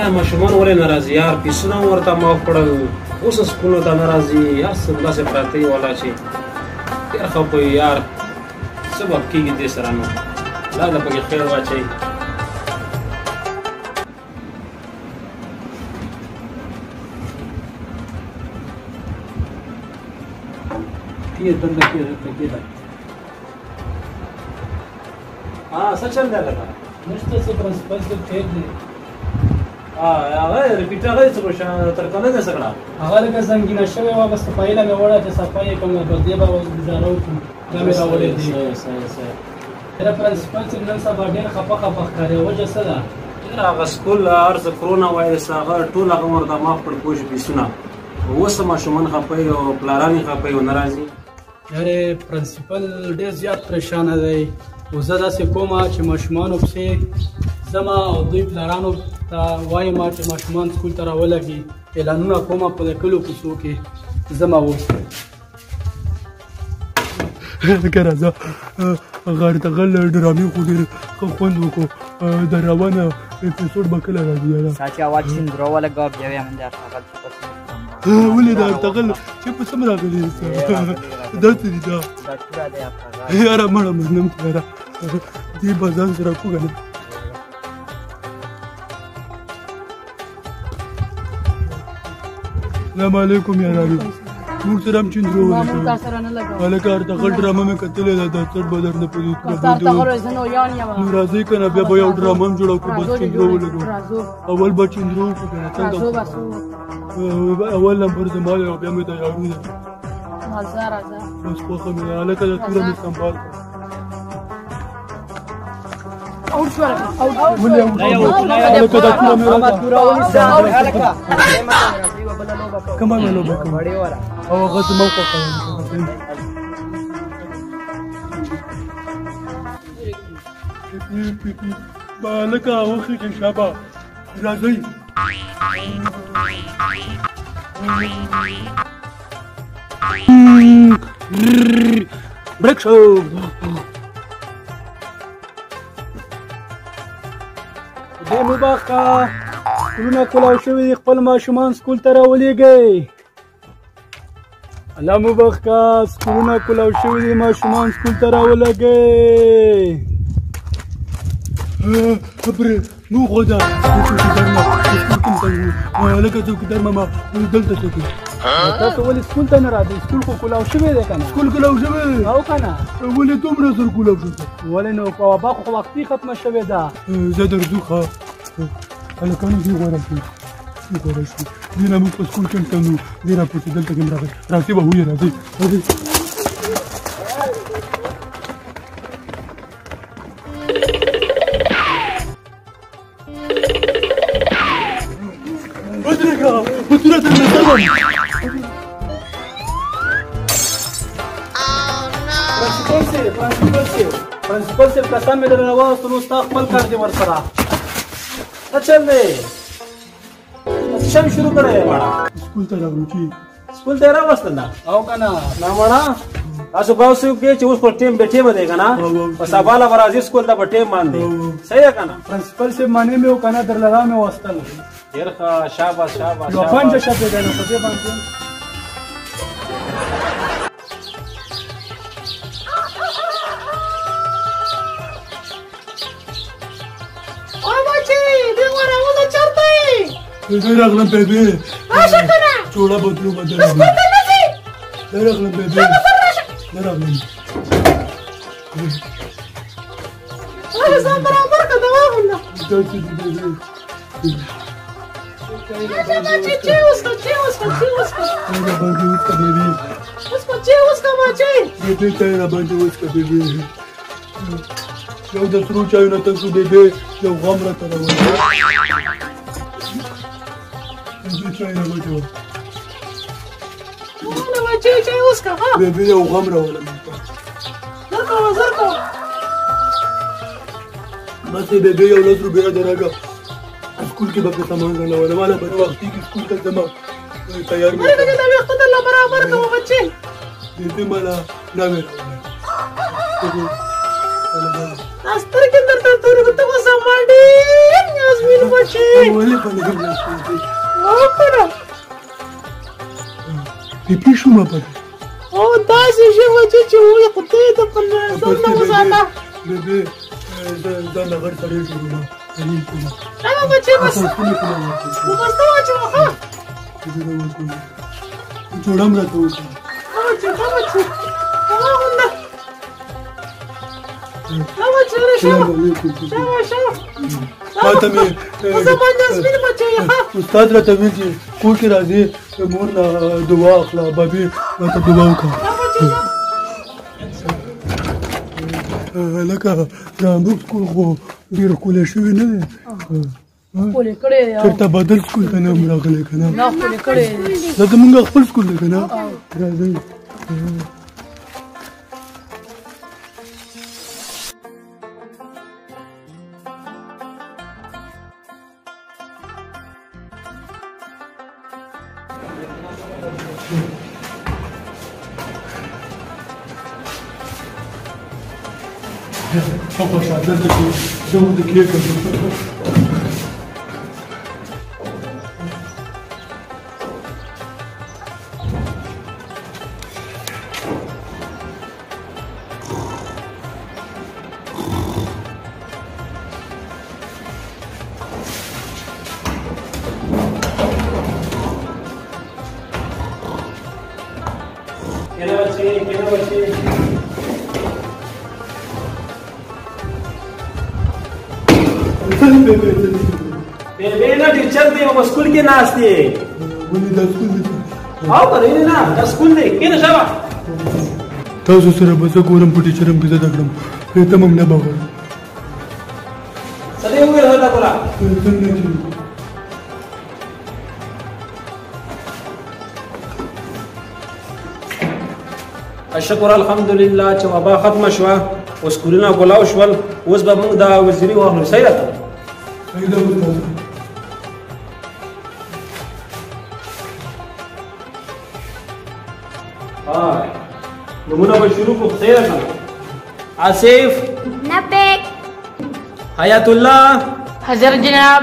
یاره ماشومان ولې نه راځي یار؟ فیسونه هم ورته ما وکړل، اوس سکولو ته نه راځي، هر څه داسې پراته وي والا چې ډېر خفه یو یار. څه به کېږي دې سره؟ نو الله دې پکې خیر واچوي. دلته کېده. ها څه چل دی لکه؟ نشته څه، پرنسپل صاحب خیر دی. هغه ریپیټر هغه څه تر کنه دی څه کړه؟ هغه لکه زنګینه شوې وه، بس صفایي له مې وړه چې صفایي یې کوم، بس دې به اوس ګزاره وکړو، دا مې راوړی دی. صحیح صحیح. یاره پرنسپل صاحب نن سبا ډېر خفه خفه ښکاري، وجه څه ده؟ یاره هغه سکول هر څه کرونا وایرس هغه ټول هغه ورته معاف کړ، پوه شو فیسونه. اوس ماشومان خفه یي او پلاران یې خفه یي او نه راځي. یاره پرنسپل ډېر زیات پریشانه دی، او زه داسې کوم چې ماشومانو پسې ځمه او دوی پلارانو ته وایم چې ماشومان سکول ته راولګي، اعلانونه کوم په کلو کوڅو کې ځمه. اوس لکه راځه غاړې ته غل ډرامې خو ډېر ښه خوند وکړو. د روانه اپیسوډ به کله راځي یاره؟ ساچې اواز چندرو ولګوه، بیا یې هم د ارتغل چې پسې ولې د ارتغل چې په سم راغلی داسې دي دا توره دی ارتغل. یاره مړه منم یاره، دې به ځان سره کوږه نه. السلام علیکم یارانو، موږ سره هم چندرو ولګوه. هلکه ارتغل ډرامه مې کتلې ده، دا څټ به درنه په دې نو راځئ که نه، بیا به یو ډرامه هم جوړه کړو. بس چندرو ولګوو، اول به چندرو وکړو که نه څنګه؟ اول نمبر زما دی او بیا مې د یارو دی. راځه راځه بس خوښه مې ده. هلکه دا توره مې سنبال کړه. ولې هلکه دا توره مې راکړه؟ کومه لوبه کوم او هغه زما خوښه ده. هلکه وخېږئ، شابه راځئ. برېک شو. دې مباخه سکولونه کولاو شوي دي، خپل ماشومان سکول ته راولېږئ. الله مو بخښه، سکولونه کولاو شوي دي، ماشومان سکول ته راولېږئ. خبرې نو خو ده څوکیدار ما سکول کې متنګ وو، هلکه څوکیدار ماما دلته څوک یې؟ تاسو ولې سکول ته نه راځئ؟ سکول خو کولاو شوی دی که نه؟ سکول کولاو شوی او که نه؟ ولې دومره زر کولاو شو؟ ولې نو وبا خو وختي ختمه شوې ده. زه درځو. ښه هلکانو دې غوره شي، دې غوره شي، دې نه موږ په سکول کې هم تنګ وو، دې راپسې دلته کې هم راغی. راځي به ویې، راځئ راځئ. ودرېږه، په توره درنه ځم. پرنسپل صاحب، پرنسپل صاحب، پرنسپل صاحب کسان مې درنه واغوستل، اوس ستا خپل کار دی ورسره. څه چل دی؟ څه شی شروع کړی دی ماړه؟ سکول ته راغلو چې سکول ته یې راوستل نه؟ او که نه؟ نه ماړه، تاسو به اوس وکړئ چې اوس خو ټیم بې ټیمه دی که نه، په سبا له به راځي سکول ته په ټیم باندې، صحیح ده که نه؟ پرنسپل صاحب معنی مې وکړه نه، درله را مې وستل. ډېر ښه، شاباس شاباس. یوه پنجه شپې دی نو په دې باندې. زه راغلم بېبې، جوړه بدلو بدل. زه راغلم بېبې، زه راغلم. ځان برابر کړه، دوا غونډه. داسې دي بېبې. راشه بچې، چای وڅښه، چای وڅښه، چای وڅښه. چای راباندې وڅښه بېبې. وڅښه، چای وڅښه بچې. بېبې چای راباندې وڅښه بېبې. یو د سرو چایو نه تنګ شو بېبې، یو غم راته راولي. بېبې چای راوچوه. ونه بچې، چای وڅښه. ها بېبې یو غم راوله ماته. زر کوه، زر کوه. بس بېبې یو لس روپۍ راته راکړه، سکول کې به پرې سامان رانه ولم. ماله به وختي کې سکول ته ځم تیار مې. ولې دا ویښته درله برابر کوه بچې. بېبې ماله ناوې راوړه. دا سترګې درته تورې کړو، ته خو زما ډېر نیازمین بچې. ولې په لږ لاس؟ او که نه پیپي شومه پکې. او داسې شي بچې چې وایي خدای ته په ځان نه وساته. بېبې، زه ځان له غټ سړی جوړوم، دلیل کوم. شابه بچې، بس نو بس ته واچوه. ښه جوړم راته وکړه. ښه بچې، ښه بچې، هغه غونډه. ښه بچې، شابه شابه شابه. ماته مې زما نیازمین بچی. ښه استاد راته ویل چې کور کې راځې، مور نه دعا اخله. بابي راته دعا وکړه. هلکه، دا موږ سکول خو ډېر ښکلی شوی نه دی؟ ښکلی کړی دی. چېرته بدل سکول ته نه یم راغلی که نه؟ نه، ښکلی کړی دی. دا زموږ خپل سکول دی که نه؟ راځئ. ښه خوشحال دلته چې زه ورته کېږم. کېنه بچې، کېنه بچې. بېبې نه، ټیچر دی، په سکول کې ناست دی. ولې دا سکول دی؟ او که نه، دا سکول دی. کېنه شابه. تاسو سره به زه ګورم، په ټیچرم کې زده کړم، ته موږ نه بغور. څه دې وویل هلته ګوره؟ څنګه چې شکر الحمدلله چې وبا ختمه شوه او سکولونه کولاو شول، اوس به موږ دا وزیري واخلو. صحیح ده؟ صحیح ده استاد. ها، نمونه به شروع کړو. صحیح ده که؟ آصف. لبیک. حیات الله. حاضر جناب.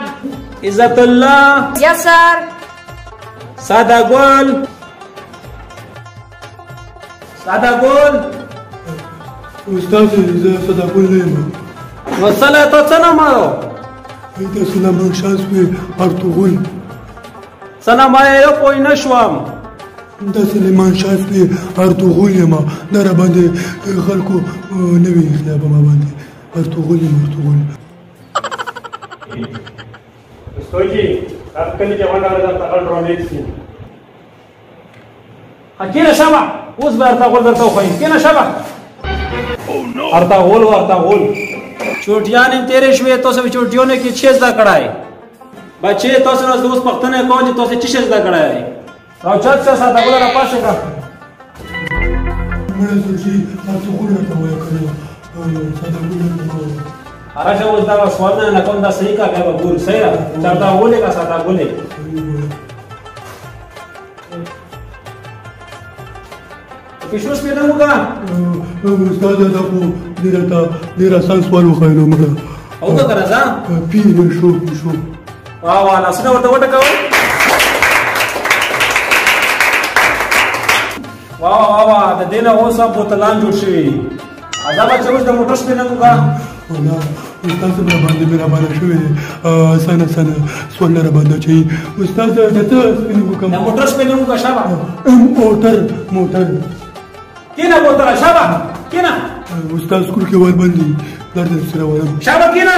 عزت الله. یس سر. ساده ګل، ساده ګل. استاد، زه ساده ګل نه یم. وصله ته څه نوم؟ دا سلیمان شاه زوی ارطغرل. څه نوم یې؟ پوه نه شوم. دا سلیمان شاه زوی ارطغرل یم. دا را باندې خلکو نه وي ایښی په ما باندې. ارطغرل یم، ارطغرل. ستوجي هر کلي کې غونډه ده، ارتغل ډرامې سي. کښېنه شابه، اوس به ارتغل درته وښیم. کښېنه شابه. ارتغل و ارتغل. چوټیانې تېرې شوې، تاسو په چوټیانو کې څه زده کړی؟ بچې، تاسو نه اوس پوښتنه کوم چې تاسو څه شی زده کړی؟ راوچت شه، ساده ګله راپاڅېږه. مړه سوچي ارطغرل راته وایه که نه، ساده ګل راته مه وایه. راشه، اوس دا سوالونه نه کوم، دا صحیح کا، بیا به ګورو. صحیح ده چې ارتغل یې که ساده ګل یې؟ پیشو سپېده وکړه. استاد، دا خو ډېر راته ډېر اسان سوال وښیلو مړه. او که که راځه. پی شو، پیشو. واه واه، لاسونه ورته وټکوئ. واه واه واه، د دې نه اوس هم بوتلان جوړ شوي دي. دا بچه، اوس د موټر سپېده وکړه. ولا استاد صاحب، راباندې مهربانه شوی دی، اسانه اسانه سوالونه راباندې اچوي. استاد، د څه سپېلنګ وکړم؟ د موټر سپېلنګ وکړه. شابه. ام موټر، موټر. کښېنه بوتله، شابه کښېنه. استاد، سکول کې ور باندې پلار درته سره وایم. شابه کښېنه.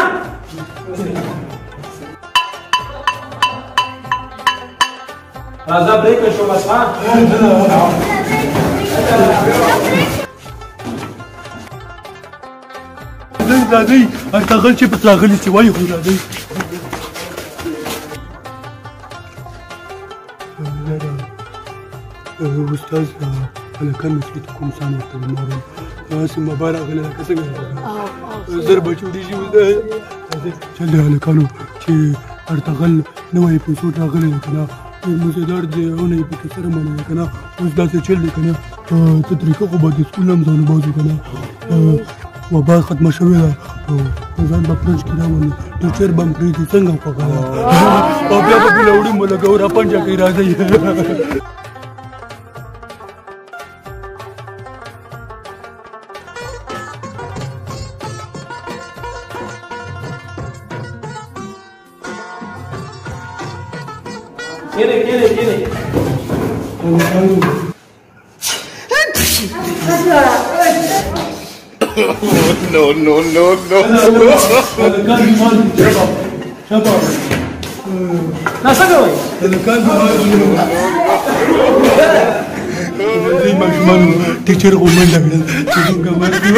راځه، بریک شو بس. ها، راځئ، ارتغل چې پس راغلي چې وایي خو راځئ. استاد، هلکان مسجد کوم ځان ورته مارم، هسې مبا راغلی لکه څنګه زر بچو دي شي. استاد، چل دی هلکانو چې ارتغل نوی اپیسوډ راغلی دی که نه؟ ډېر مزېدار دی او نه یې پکې سره مننه که نه؟ اوس داسې چل دی که نه، څه طریقه خو به د سکول نه هم ځان وباسو که نه؟ وبا ختمه شوې ده او ځان به پرنج کې راولو، ټیچر به هم پرېږدي. څنګه خوښه ده؟ او بیا به پې لوړي مو لګوو، را پنجه کوي. راځئ. کېنئ کېنئ کېنئ. No, no, no, no. هلکان بیمار دي. شباب شباب. دا څه کوئ؟ هلکان بیمار دي. دې ماشومانو ټیچر خو منډه کړل چې څنګه مر دي.